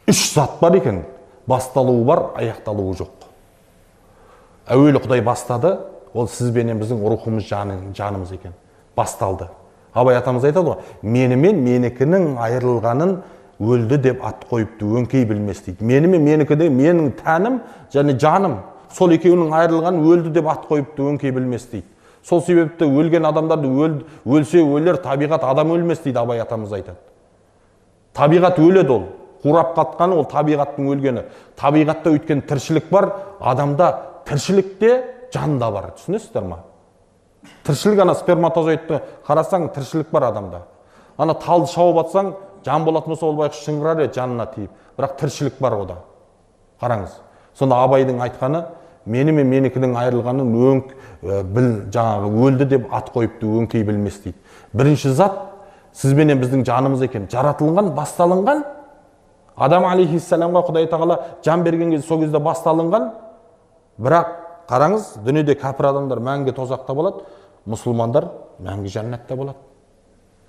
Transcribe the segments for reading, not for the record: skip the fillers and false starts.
Үш зат бар екен, басталуы бар, аяқталуы жоқ. Әуелі Құдай бастады, ол сіз бенен біздің рухымыз, жанымыз екен. Басталды. Абай атамыз айтады ғой, менімен менікінің айырылғанын өлді деп ат қойыпты, өңкей білмес дейді. Менімен менікі де, менің тәнім және жаным, сол екеуінің айырылғанын өлді деп ат қойыпты, өңкей білмес дейді. Сол себепті өлген адамдарды өлсе өлер, табиғат адам өлмес дейді, Абай атамыз айтады. Табиғат өледі ол. Қурап қатқаны ол табиғаттың өлгені. Табиғатта өйткен тіршілік бар, адамда тіршілік те жан да бар. Түсінесіздер ма? Тіршілік, ана сперматозоидты қарасаң, тіршілік бар адамда. Ана талды шауып атсаң, жан болатын болса, ол байғұс шыңғырар еді жанына тиіп. Бірақ тіршілік бар ода. Қараңыз. Сонда Абайдың айтқаны, мені мен менікінің айырылғанын жаңағы өлді деп ат қойыпты, өңкей білмес дейді. Бірінші зат, сіз бенен біздің жанымыз екен. Жаратылған, басталынған. Адам алейхиссаламға Құдай тағала жан берген кезде сол кезде басталынған. Бірақ қараңыз, дүниеде кәпір адамдар мәңгі тозақта болады, мұсылмандар мәңгі жәннатта болады.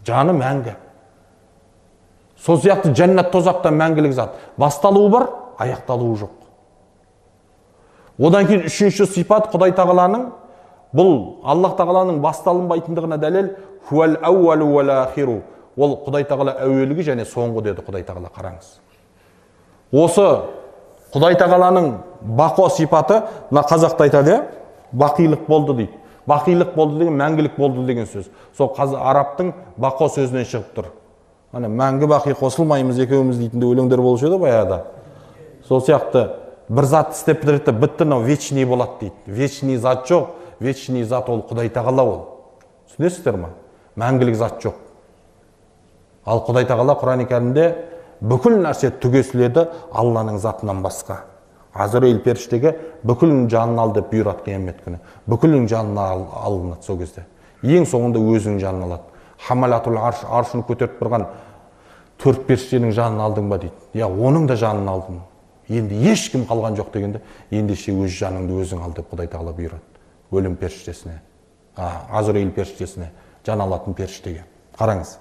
Жаны мәңгі. Сол сияқты жәннат тозақта мәңгілік зат. Басталуы бар, аяқталуы жоқ. Одан кейін үшінші сипат Құдай тағаланың, бұл Аллах тағаланың басталынбайтындығына дәлел, хуал ауалу уал ахиру. Ол Құдай тағала әуелгі және соңғы деді Құдай тағала, қараңыз. Осы Құдай тағаланың бақо сипаты, мына қазақта айтады, бақилық болды дейді. Бақилық болды деген мәңгілік болды деген сөз. Сол арабтың бақо сөзінен шығып тұр. Ана мәңгі бақи қосылмаймыз екеуміз дейтін де өлеңдер болушы еді баяғыда. Сол сияқты бір зат істеп бітіреді, бітті, мынау вечный болады дейді. Вечный зат жоқ, вечный зат ол Құдай тағала ол. Түсінесіздер ма? Мәңгілік зат жоқ. Ал Құдай тағала Құран кәрімде бүкіл нәрсе түгесіледі Алланың затынан басқа. Азраил періштеге бүкілінің жанын ал деп бұйырады қиямет күні. Бүкілінің жанын алынады сол кезде. Ең соңында өзінің жанын алады. Хамалатул арш, аршын көтеріп тұрған төрт періштенің жанын алдың ба дейді. Я, оның да жанын алдым. Енді ешкім қалған жоқ дегенде, ендеше өз жаныңды өзің ал деп Құдай тағала бұйырады. Өлім періштесіне, Азраил періштесіне, жан алатын періштеге. Қараңыз.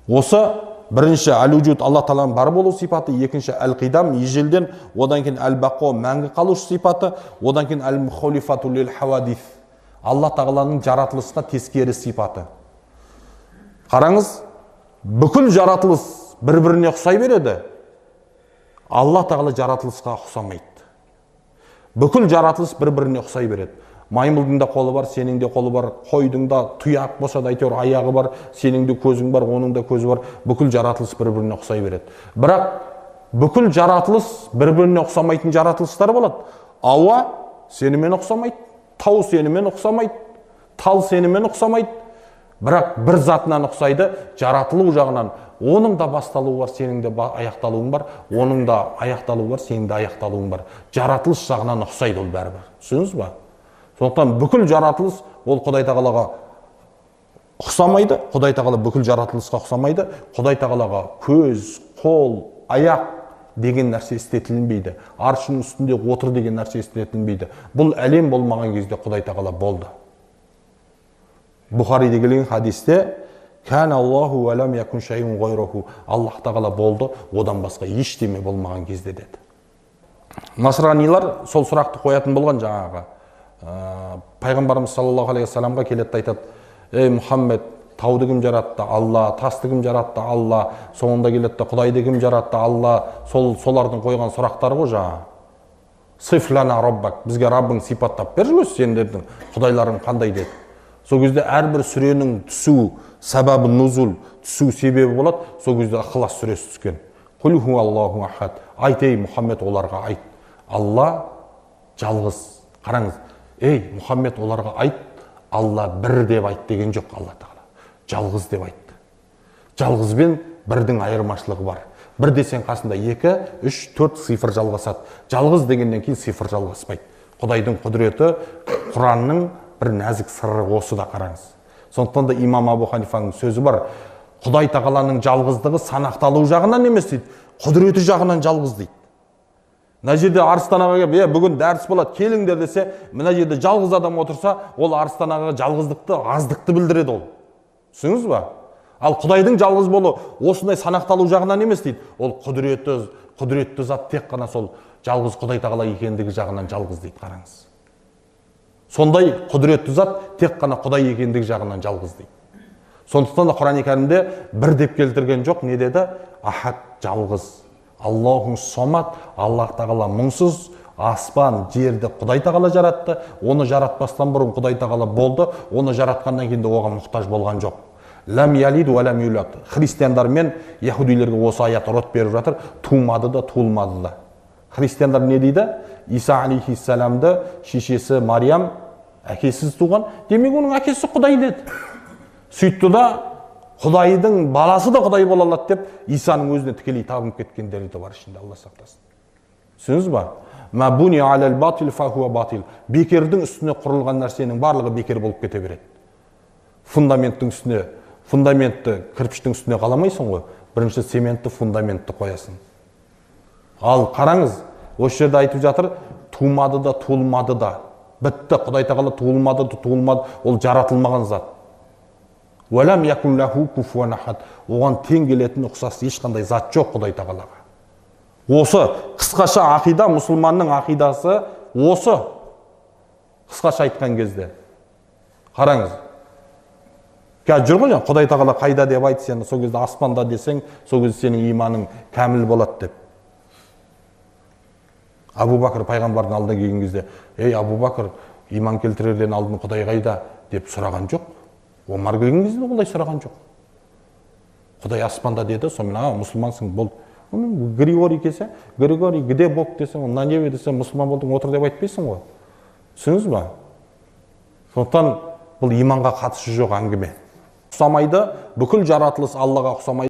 Осы бірінші әл-уджуд Алла тағаланың бар болу сипаты, екінші әл-қидам ежелден, одан кейін әл-бақо мәңгі қалушы сипаты, одан кейін әл-мухалифату лил хавадис Алла тағаланың жаратылысқа тескері сипаты. Қараңыз, бүкіл жаратылыс бір-біріне ұқсай береді. Алла тағала жаратылысқа ұқсамайды. Бүкіл жаратылыс бір-біріне ұқсай береді. Маймылдың да қолы бар, сенің де қолы бар, қойдың да тұяқ болса да әйтеуір аяғы бар, сенің де көзің бар, оның да көзі бар. Бүкіл жаратылыс бір-біріне ұқсай береді. Бірақ бүкіл жаратылыс бір-біріне ұқсамайтын жаратылыстар болады. Ауа сенімен ұқсамайды, тау сенімен ұқсамайды, тал сенімен ұқсамайды. Бірақ бір затынан ұқсайды, жаратылу жағынан. Оның да басталуы бар, сенің де аяқталуың бар, оның да аяқталуы бар, сенің де аяқталуың бар. Жаратылыс жағынан ұқсайды ол бәрібір. Түсіндіңіз ба? Сондықтан бүкіл жаратылыс ол Құдай тағалаға ұқсамайды, Құдай тағала бүкіл жаратылысқа ұқсамайды. Құдай тағалаға көз, қол, аяқ деген нәрсе істетілінбейді. Аршының үстінде отыр деген нәрсе істетілінбейді. Бұл әлем болмаған кезде Құдай тағала болды. Бұхариде келген хадисте «Кән Аллаху уә ләм якун шайун ғайруху» Аллах тағала болды, одан басқа ештеме болмаған кезде деді. Насранилар сол сұрақты қоятын болған жаңағы. Пайғамбарымыз саллаллаху алейхи уассаламға келеді де айтады: «Ей Мұхаммед, тауды кім жаратты? Алла. Тасты кім жаратты? Алла. Соңында келеді де Құдайды кім жаратты? Алла». Солардың қойған сұрақтары ғой жаңағы. «Сиф лана раббак», бізге Раббың сипаттап берші өзі, сендердің құдайларың қандай деді. Сол кезде әрбір сүренің түсу сәбәбі нузул, түсу себебі болады. Сол кезде Ықылас сүресі түскен. Құл хуаллаху ахад. Айт, ей Мұхаммед, оларға айт. Алла жалғыз. Қараңыз, ей Мұхаммед, оларға айт, Алла бір деп айт деген жоқ Алла тағала. Жалғыз деп айтты. Жалғыз бен бірдің айырмашылығы бар. Бір десең қасында 2, 3, 4 цифр жалғасады. Жалғыз дегеннен кейін цифр жалғаспайды. Құдайдың құдіреті, Құранның бір нәзік сыры осы да, қараңыз. Сондықтан да имам Абу Ханифаның сөзі бар. Құдай тағаланың жалғыздығы санақталу жағынан емес дейді, құдіреті жағынан жалғыз дейді. Мына жерде Арыстан ағаға келіп, бүгін дәріс болады, келіңдер десе, мына жерде жалғыз адам отырса, ол Арыстан ағаға жалғыздықты, аздықты білдіреді ол. Түсіндіңіз ба? Ал Құдайдың жалғыз болу осындай санақталу жағынан емес дейді. Ол құдіретті зат тек қана сол жалғыз Құдай Тағала екендігі жағынан жалғыз дейді, қараңыз. Сондай құдіретті зат тек қана Құдай екендігі жағынан жалғыз дейді. Сондықтан да Құран кәрімде бір деп келтірген жоқ, не деді? Ахад, жалғыз. Аллаху сомат, Аллах Тағала мұңсыз, аспан, жерді Құдай Тағала жаратты, оны жаратпастан бұрын Құдай Тағала болды, оны жаратқаннан кейін де оған мұқтаж болған жоқ. Ләм ялид уә ләм юлад. Христиандар мен яхудилерге осы аят рот беріп жатыр, тумады да, туылмады да. Христиандар не дейді? Иса алейхиссаламды шешесі Мариям әкесіз туған, демек оның әкесі Құдай деді. Сөйтті да Құдайдың баласы да Құдай бола алады деп Исаның өзіне тікелей табынып кеткендері де бар ішінде, Алла сақтасын. Түсіндіңіз ба? Ма буни алал батил фа хуа батил. Бекердің үстіне құрылған нәрсенің барлығы бекер болып кете береді. Фундаменттің үстіне, фундаментті кірпіштің үстіне қаламайсың ғой. Бірінші цементті, фундаментті қоясың. Ал қараңыз, осы жерде айтып жатыр, тумады да, туылмады да. Бітті, Құдай Тағала туылмады да, туылмады, ол жаратылмаған зат. Уәләм якун лаху куфуан ахад. Оған тең келетін ұқсас ешқандай зат жоқ Құдай Тағалаға. Осы қысқаша ақида, мұсылманның ақидасы осы. Қысқаша айтқан кезде. Қараңыз. Қазір жүр ғой, Құдай Тағала қайда деп айт, сені сол кезде аспанда десең, сол кезде сенің иманың кәміл болады деп. Абу Бәкір пайғамбардың алдына келген кезде, ей Абу Бәкір, иман келтірерден алдын Құдай қайда деп сұраған жоқ. Омар келген кезде олай сұраған жоқ. Құдай аспанда деді, сонымен, а, мұсылмансың, болды. Григорий келсе, Григорий, где Бог десе, на небе десе, мұсылман болдың, отыр деп айтпайсың ғой. Түсіндіңіз ба? Сондықтан бұл иманға қатысы жоқ әңгіме. Ұқсамайды, бүкіл жаратылыс Аллаға ұқсамайды.